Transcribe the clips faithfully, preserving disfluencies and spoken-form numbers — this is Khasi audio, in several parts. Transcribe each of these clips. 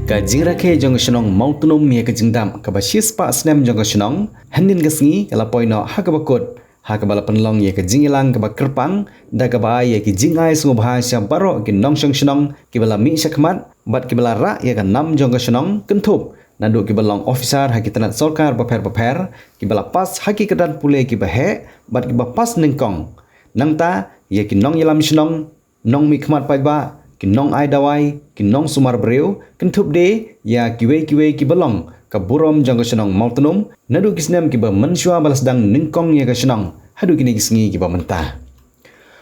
Ka jingrakhe jong ka shnong Mawtnum ïa ka jingdap kaba shispah snem jong ka shnong hynnin ka sngi ka la poi noh ha kaba kut, ha kaba la pynlong ïa ka jingïalang kaba kyrpang da kaba ai ïa ki jingai sngewbha sha baroh ki nongshong shnong kiba la mih shakhmat bad kiba la rah ïa ka nam jong ka shnong, kynthup naduh kiba long officer ha ki tnat sorkar bapher bapher, kiba la pass ha ki kyrdan pule kiba heh bad kiba pass nyngkong. Nangta ïa ki nongïalam shnong, nongmihkhmat paidbah, ki nongai dawai, ki nongsumar briew, kynthup de ïa kiwei kiwei kiba long ka burom jong ka shnong Mawtnum naduh ki snem kiba mynshuwa ba la sdang nyngkong ïa ka shnong haduh kine ki sngi kiba mynta.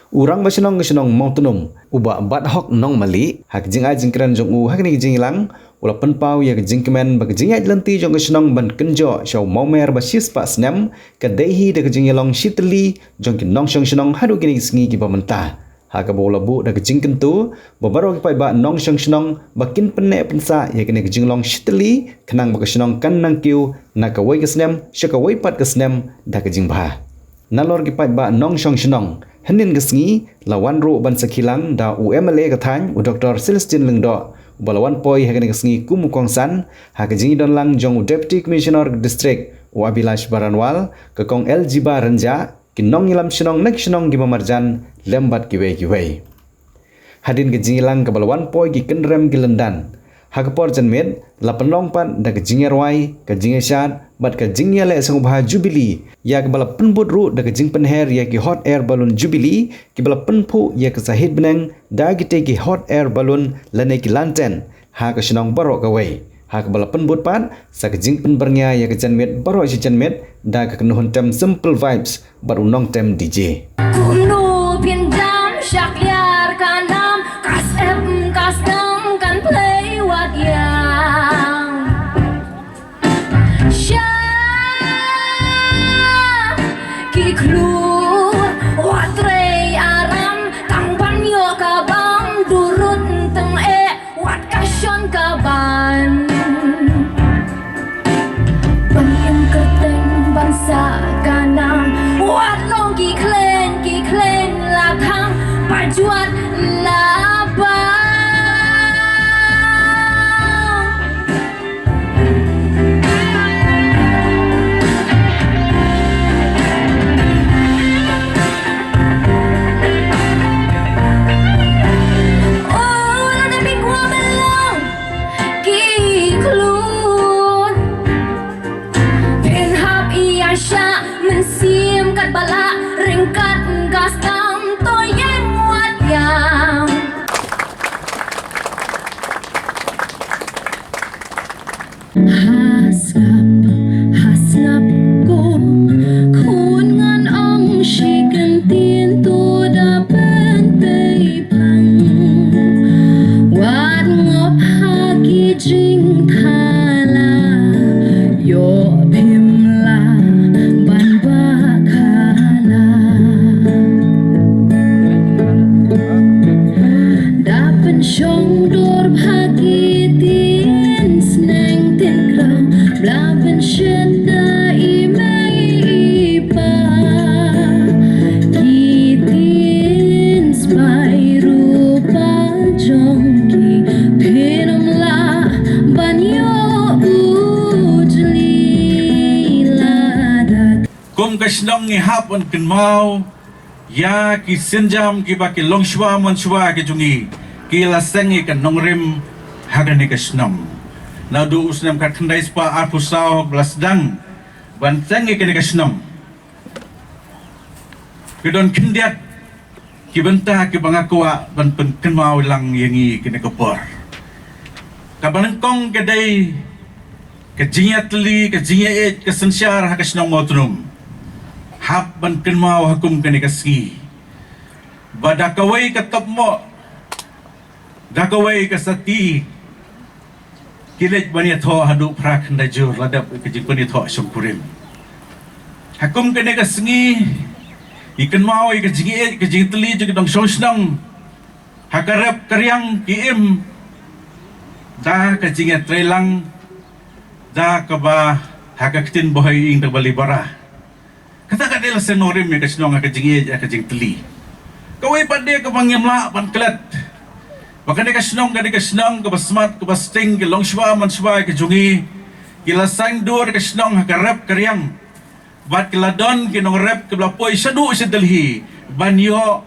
U rangbah shnong ka shnong Mawtnum, u Bah Bathok Nongmali, ha ka jingai jingkren jong u ha kane ka jingïalang, u la pynpaw ïa ka jingkmen ba ka jingïaid lynti jong ka shnong ban kynjoh sha u mawmer ba shispah snem ka dei hi da ka jingïalong shitylli jong ki nongshong shnong haduh kine ki sngi kiba mynta. Ha kaba u la buh da ka jingkyntu ba baroh ki paidbah nongshong shnong ba kin pynneh pynsah ïa kane ka jinglong shitylli khnang ba ka shnong kan nang kiew na kawei ka snem sha kawei pat ka snem da ka jingbha. Nalor ki paidbah nongshong shnong, hynnin ka sngi la wan ruh ban sakhi lang da u M L A ka thaiñ, u Doctor Celestine Lyngdoh, uba la wan poi ha kane ka sngi kum u kongsan ha ka jingdon lang jong u Deputy Commissioner ka District, u Abhilash Baranwal, ka Kong L Jiba Rynjah, ki nongïalam shnong na ki shnong kiba marjan lem bad kiwei kiwei. Hadien ka jingïalang kaba la wan poi ki kynrem ki lyndan, ha ka por janmiet la pynlong pat da ka jingïarwai, ka jingïashad bad ka jingïaleh sngewbha Jubilee, ïa kaba la pynbud ruh da ka jingpynher ïa ki hot air balloon Jubilee kiba la pynphuh ïa ka sahit bneng da kitei ki hot air balloon lane ki lantern ha ka shnong baroh kawei, ha kaba la pynbud pat sa ka jingpynbyrngia ïa ka janmiet baroh shi janmiet da ka kynhun tem Simple Vibes bad u nongtem D J. Kumno phin dam shakliar ka nam, ka sep ka sdang kan play wat ïa. Sha ki khlur wat trei aram, tang ban ïoh ka bam durut tang eh. Wat ka shon ka ban ban ïeng kyrteng ban sah ka nam. Wat long ki khlaiñ ki khlaiñ la thang ba jwat la bang. Oh, la da phi kwah ban long ki khlur. Phin hap ïa shah mynsiem katba lah ryngkat ka sdang, to ïeng wat ïa. Ha slap, ha slap ko khun, ngan ong shi kyntien, to da pyntei pang. Wat ngop ha ki jingthala, ïoh phim lah ban ba khala. Da pynshong dur bha ki tien sneng tien kraw, bla pynshet da i mei i pa. Ki tien spah rupa jong ki, phin ym lah ban ïoh u jli lada. Kum ka shnong ngi hap ban kynmaw ïa ki sienjam kiba ki longshuwa manshuwa ki jong ngi ki la seng ïa ka nongrim ha kane ka shnong. Naduh u snem khatkhyndai spah arphew saw ba la sdang ban seng ïa kane ka shnong, ki don khyndiat ki bynta kiba nga kwah ban pynkynmaw lang ïa ngi kane ka por. Kaba nyngkong ka dei ka jingïatylli, ka jingïaieit ka synshar ha ka shnong Mawtnum. Hap ban kynmaw ha kum kane ka sngi ba da kawei ka topmoh, da kawei ka sati, ki leit ban ïathoh haduh phra khyndai jur la dep ka jingpynïathoh shongkurim. Ha kum kane ka sngi ngi kynmaw ïa ka jingïaieit ka jingtylli jong ki nongshong shnong ha ka rep ka riang ki im da ka jingïatreilang da kaba ha ka ktien Bhoi ing da kaba libara. Kata ka dei la seng nongrim ïa ka shnong ha ka jingïeit ha ka jingtylli. Kawei pat de kaba ngim lah ban klet Ba kane ka shnong, kane ka shnong kaba smat, kaba sting, ka long shuwa man shuwa ka jong ngi. Ki la saiñdur ka shnong ha ka rep ka riang. Bad ki la don ki nongrep kiba la poi shaduh sha Delhi ban ïoh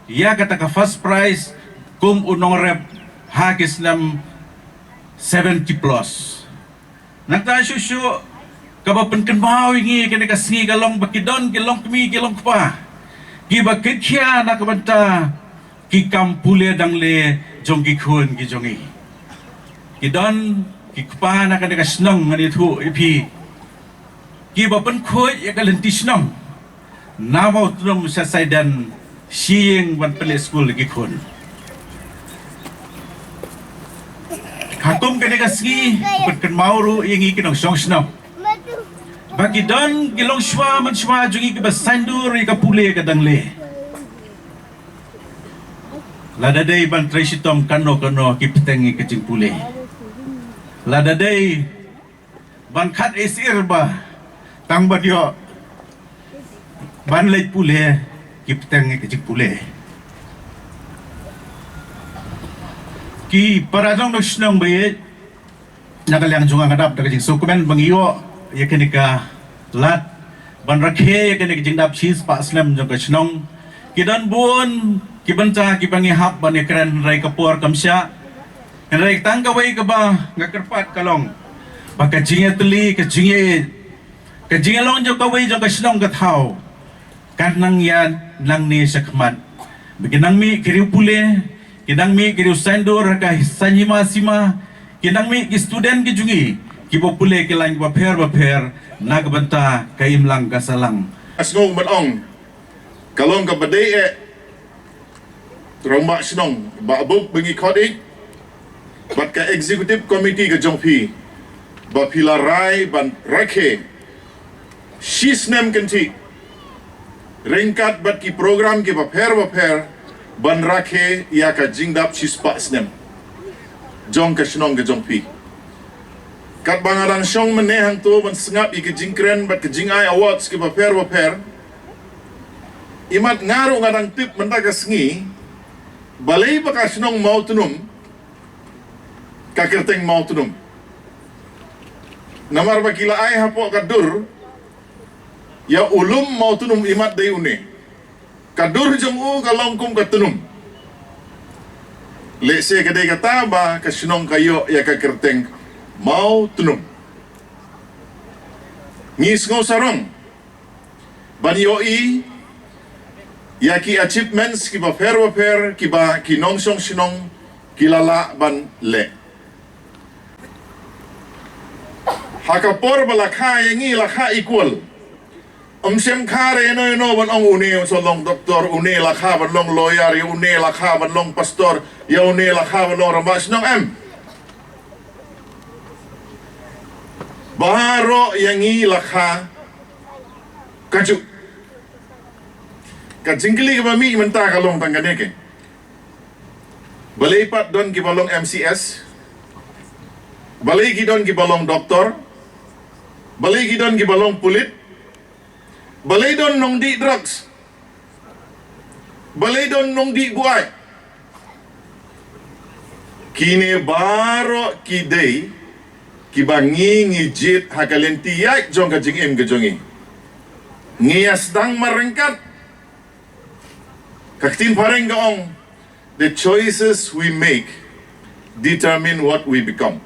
ïa kata ka first prize kum u nongrep ha ki snem seventy plus. Nangta shuh shuh, kaba pynkynmaw ïa ngi kane ka sngi ka long ba ki don ki longkmie ki longkpa kiba kynkhia na ka bynta ki kam pule dangle jong ki khun ki jong ngi. Ki don ki kpa na kane ka shnong, ngan ïathuh ïa phi, kiba pynkhuid ïa ka lynti shnong na Mawtnum sha Saiden, shyieng ban pynleit skul ïa ki khun. Ha kum kane ka sngi, pynkynmaw ruh ïa ngi ki nongshong shnong ba ki don ki longshuwa manshuwa jong ngi kiba saiñdur ïa ka pule ka dangle. Lada dei ban trei shitom kano kano, ki bteng ïa ka jingpule. Lada dei ban khat isir ba tang ba ïoh ban leit pule, ki bteng ïa ka jingpule. Ki para nongshong shnong ba ïeit, na ka liang jong nga nga dap da ka jingsngewkmen ba ngi ïoh ïa kane ka lad ban rakhe ïa kane ka jingdap shispah snem jong ka shnong. Ki don bun ki bynta kiba ngi hap ban ïakren, hynrei ka por kam shah. Hynrei tang kawei kaba nga kyrpad ka long ba ka jingïatylli, ka jingïa, ka jingïalong jong kawei jong ka shnong ka thaw kan nang ïa nangne shakhmat. Ba ki nang mih ki riew pule, ki nang mih ki riew saiñdur ha ka saiñ hima sima, ki nang mih ki student ki jong ngi kiba pule ki lain bapher bapher na ka bynta ka imlang ka sahlang. Ka sngew ban ong ka long kaba dei eh, rangbah shnong, Bah Bup, ba ngi khot ïa bad ka executive committee ka jong phi ba phi la rai ban rakhe shisnem kynthih ryngkat bad ki program kiba pher bapher ban rakhe ïa ka jingdap shispah snem jong ka shnong ka jong phi. Katba nga dang shong mynne hangto ban sngap ïa ka jingkren bad ka jingai awards kiba pher bapher, imat nga ruh nga dang tip mynta ka sngi balei ba ka shnong Mawtnum ka kyrteng Mawtnum. Namar ba ki la ai hapoh ka dur ïa u lum Mawtnum, imat dei une. Ka dur jong u ka long kum ka tnum. Lehse ka dei kata ba ka shnong ka ïoh ïa ka kyrteng Mawtnum. Ngi sngew sarong ban ïohi ïa ki achievements kiba pher bapher kiba ki nongshong shnong ki la lah ban leh. Ha ka por ba la kha ïa ngi, la kha equal. Ym shym kha re ïano ïano ban ong une u sa long doktor, une la kha ban long lawyer, ïa une la kha ban long pastor, ïa une la kha ban long rangbah shnong, em. Baroh ïa ngi la kha kajuh. Ka jingkylli kaba mih mynta ka long tang kane, ke balei pat don kiba long M C S? Balei ki don kiba long doktor? Balei ki don kiba long pulit? Balei don nongdih drugs? Balei don nongdih buaid? Kine baroh ki dei kiba ngi ngi jied ha ka lynti ïaid jong ka jingim ka jong ngi. Ngi ïa sdang marryngkat. Ka ktien phareng ka ong, the choices we make determine what we become.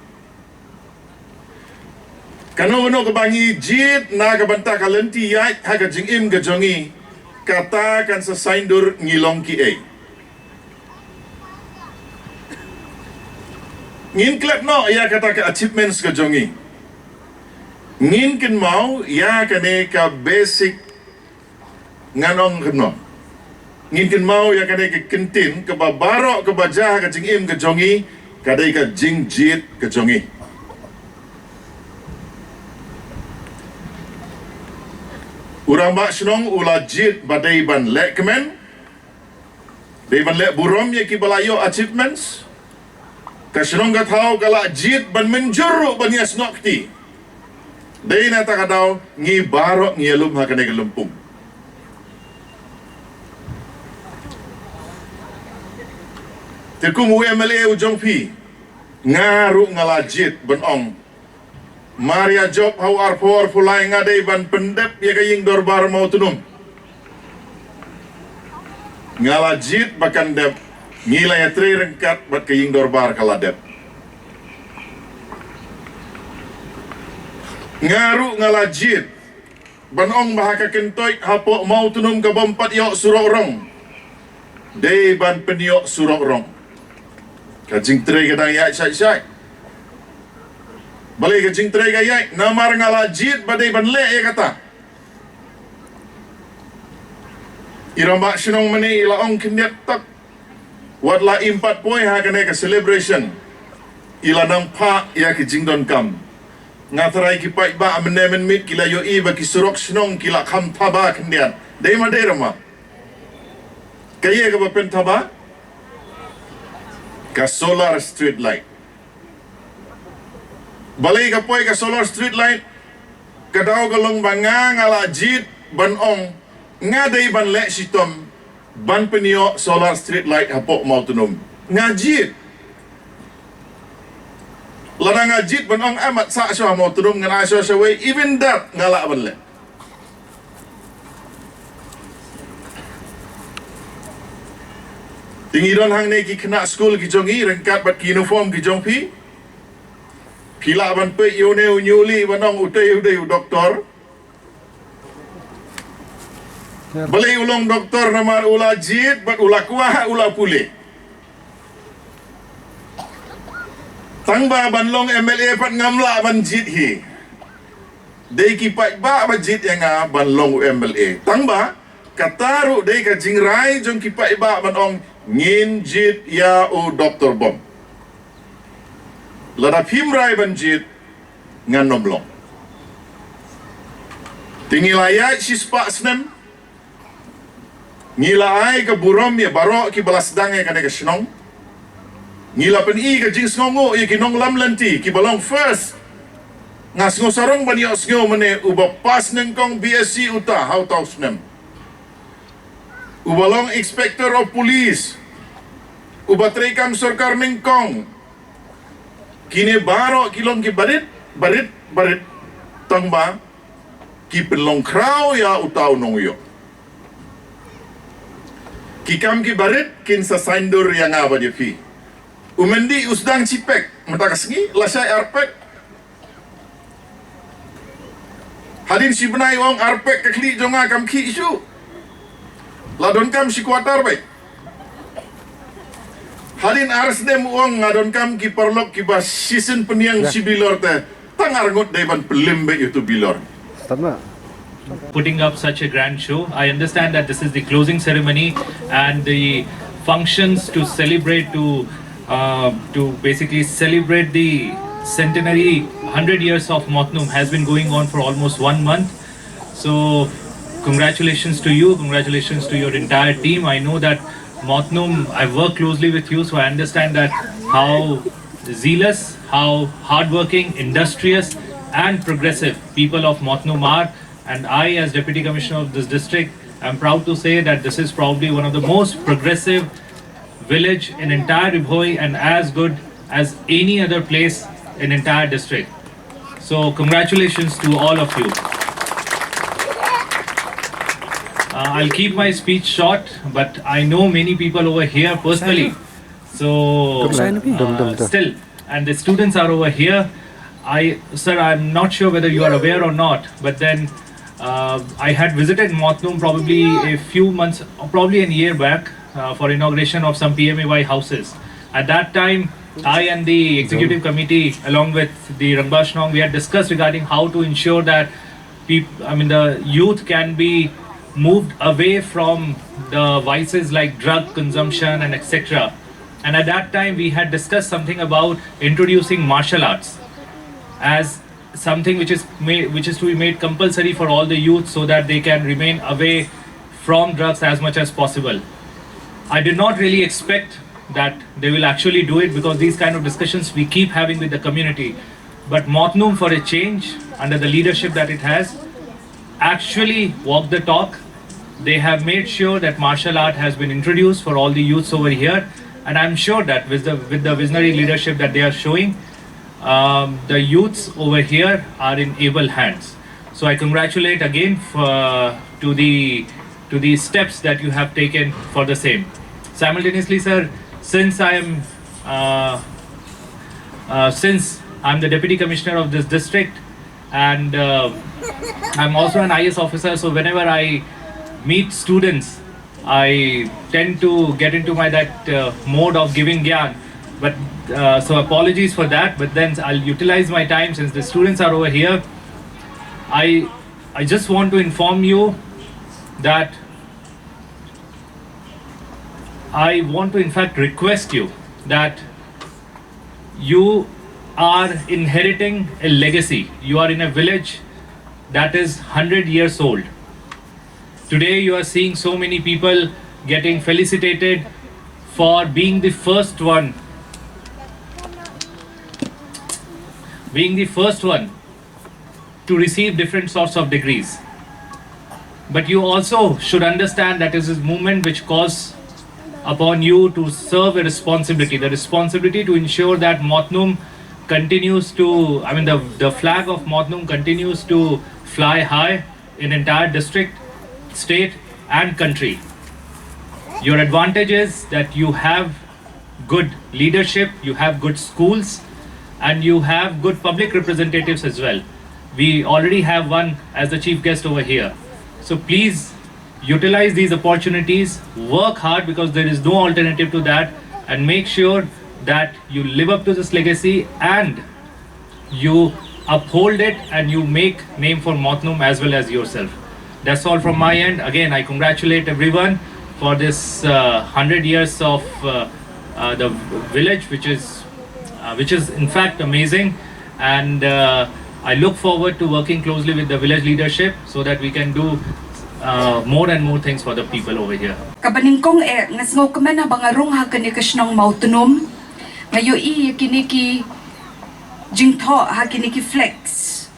Kano kano kaba ngi jied na ka bynta ka lynti ïaid ha ka jingim ka jong ngi, kata kan sa saiñdur ngi long kiei. Ngin klet noh ïa kata ka achievements ka jong ngi. Ngin kynmaw ïa kane ka basic, ngan ong kumno, ngin kynmaw ïa kane ka kyntien kaba baroh kaba jia ha ka jingim ka jong ngi ka dei ka jingjied ka jong ngi. U rangbah shnong u la jied ba dei ban leh kmen, dei ban leh burom ïa kiba la ïoh achievements. Ka shnong ka thaw ka la jied ban mynjur ruh ban ïasnoh kti. Dei na kata ka daw ngi baroh ngi ïalum ha kane ka lympung. Te kum u M L A u jong phi, nga ruh nga la jied ban ong, mar ïa jop ha u arphew arphew lai nga dei ban pyndep ïa ka ïing dorbar Mawtnum. Nga la jied ba kan dep, ngi la ïatrei ryngkat bad ka ïing dorbar ka la dep. Nga ruh nga la jied ban ong ba ha ka kyntoit hapoh Mawtnum ka bym pat ïoh surok rong, dei ban pynïoh surok rong. Ka jingtrei ka dang ïaid shai shai. Balei ka jingtrei ka ïaid? Namar nga la jied ba dei ban leh ïa kata. I rangbah shnong mynne i la ong khyndiat tak, wat la im pat poi ha kane ka celebration, i la nang phah ïa ki jingdonkam. Nga tharai ki paidbah mynne mynmiet ki la ïohi ba ki surok shnong ki la kham thaba khyndiat. Dei ma dei rama? Kaei kaba pynthaba? Ka solar street light. Balei ka poi ka solar street light? Ka daw ka long ba nga nga la jied ban ong, nga dei ban leh shitom ban pynïoh solar street light hapoh Mawtnum. Nga jied. Lada nga jied ban ong, eh, mat sah shuwa Mawtnum, ngan ai shuwa shawei, even that nga lah ban leh. Te ngi don hangne ki khynnah skul ki jong ngi ryngkat bad ki uniform ki jong phi. Phi lah ban peit ïa une u ñiuhli ban ong utei u dei u doktor. Balei u long doktor? Namar u la jied bad u la kwah, u la pule. Tang ba ban long M L A pat ngam lah ban jied hi. Dei ki paidbah ba jied ïa nga ban long u M L A. Tang ba kata ruh dei ka jingrai jong ki paidbah ban ong ngin jied ïa u doktor bom. Lada phim rai ban jied, ngan ym long. Te ngi la ïaid shispah snem, ngi la ai ka burom ïa baroh kiba la sdang ïa kane ka shnong. Ngi la pyni ka jingsngewnguh ïa ki nonglam lynti kiba long first. Nga sngew sarong ban ïohsngew mynne uba pass nyngkong B S C uta ha uta u snem. Uba long inspector of police, uba treikam sorkar nyngkong. Kine baroh ki long ki barit, barit, barit. Tang ba ki pynlong khraw ïa uta u nongïoh. Ki kam ki barit kin sa saiñdur ïa nga bad ïa phi. U Mendi u sdang shi pek mynta ka sngi, lashai ar pek. Hadien shi bnai u ong ar pek ka khlieh jong nga kam khih shuh. La donkam shi quarter beit. Hadien ar snem u ong nga donkam ki paralok kiba shisien pynïeng shi bilor te tang ar ngut dei ban pynlem beit ïa uto u bilor. Putting up such a grand show. I understand that this is the closing ceremony and the functions to celebrate, to uh, to basically celebrate the centenary, hundred years of Mawtnum has been going on for almost one month. So, congratulations to you, congratulations to your entire team. I know that Mawtnum, I work closely with you, so I understand that how zealous, how hardworking, industrious, and progressive people of Mawtnum are. And I, as Deputy Commissioner of this district, am proud to say that this is probably one of the most progressive village in entire Ri Bhoi and as good as any other place in entire district. So congratulations to all of you. Uh, I'll keep my speech short, but I know many people over here personally. So uh, still, and the students are over here. I, sir, I'm not sure whether you are aware or not, but then uh, I had visited Mawtnum probably a few months, probably a year back, uh, for inauguration of some P M A Y houses. At that time, I and the executive committee, along with the Rangbah Shnong, we had discussed regarding how to ensure that peop- I mean, the youth can be moved away from the vices like drug consumption and et cetera. And at that time, we had discussed something about introducing martial arts as something which is made, which is to be made compulsory for all the youth so that they can remain away from drugs as much as possible. I did not really expect that they will actually do it, because these kind of discussions we keep having with the community. But Mawtnum, for a change, under the leadership that it has, actually walked the talk. They have made sure that martial art has been introduced for all the youths over here, And I'm sure that with the, with the visionary leadership that they are showing, um, the youths over here are in able hands. So I congratulate again for, to the, to the steps that you have taken for the same. Simultaneously, sir, since I am, uh, uh, since I'm the Deputy Commissioner of this district, and uh, I'm also an I A S officer, so whenever I meet students, I tend to get into my, that uh, mode of giving gyan. But uh, so apologies for that. But then I'll utilize my time since the students are over here. I I just want to inform you that I want to, in fact, request you that you are inheriting a legacy. You are in a village that is hundred years old. Today, you are seeing so many people getting felicitated for being the first one, being the first one to receive different sorts of degrees. But you also should understand that this is a movement which calls upon you to serve a responsibility, the responsibility to ensure that Mawtnum continues to, I mean, the, the flag of Mawtnum continues to fly high in entire district, state, and country. Your advantage is that you have good leadership, you have good schools, and you have good public representatives as well. We already have one as the chief guest over here. So please utilize these opportunities, work hard, because there is no alternative to that, and make sure that you live up to this legacy and you uphold it and you make name for Mawtnum as well as yourself. That's all from my end. Again, I congratulate everyone for this uh, hundred years of uh, uh, the village, which is uh, which is in fact amazing. And uh, I look forward to working closely with the village leadership so that we can do uh, more and more things for the people over here. Kaba nyngkong eh, nga sngewkmen haba nga rung ha kane ka shnong Mawtnum, nga ïohi ïa kine ki jingthoh ha kine ki flags.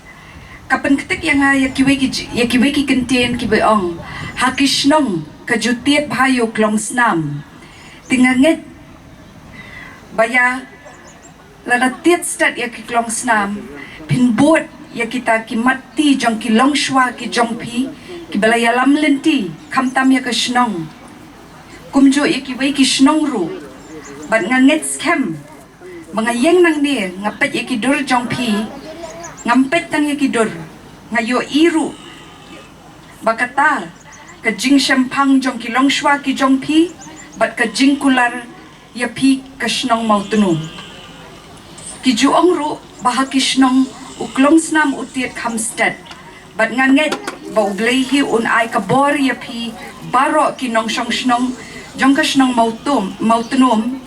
Ka pynktik ïa nga ïa kiwei ki j-, ïa kiwei ki kyntien kiba ong, ha ki shnong ka ju tied bha ïa u klongsnam. Te nga ngeit ba ïa lada tied stet ïa ki klongsnam, phin bud ïa kita ki mat ti jong ki longshuwa ki jong phi, kiba la ïalam lynti, khamtam ïa ka shnong. Kumjuh ïa kiwei ki shnong ruh, bad nga ngeit skhem ba nga ïeng nangne nga peit ïa ki dur jong phi, ngam peit tang ïa ki dur, nga ïohi ruh ba kata ka jingshemphang jong ki longshuwa ki jong phi, bad ka jingkular ïa phi ka shnong Mawtnum. Ki ju ong ruh ba ha ki shnong u klongsnam u tied kham stet. Bad nga ngeit ba U Blei hi un ai ka bor ïa phi baroh ki nongshong shnong jong ka shnong Mawtum, Mawtnum,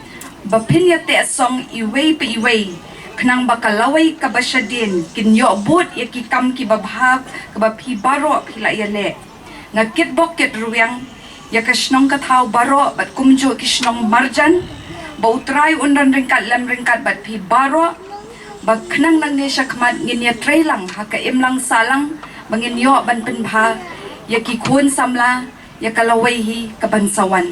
ba phin ïateh song iwei pa iwei, khnang ba ka lawei kaba shadien kin ïoh bud ïa ki kam kiba bha kaba phi baroh phi la ïaleh. Nga kitbok kitrwiang ïa ka shnong ka thaw baroh bad kumjuh ki shnong marjan, ba U Trai un don ryngkat lem ryngkat bad phi baroh, ba khnang nangne shakhmat ngin ïatrei lang ha ka imlang sahlang, ba ngin ïoh ban pynbha ïa ki khun samla, ïa ka lawei hi kaban sa wan.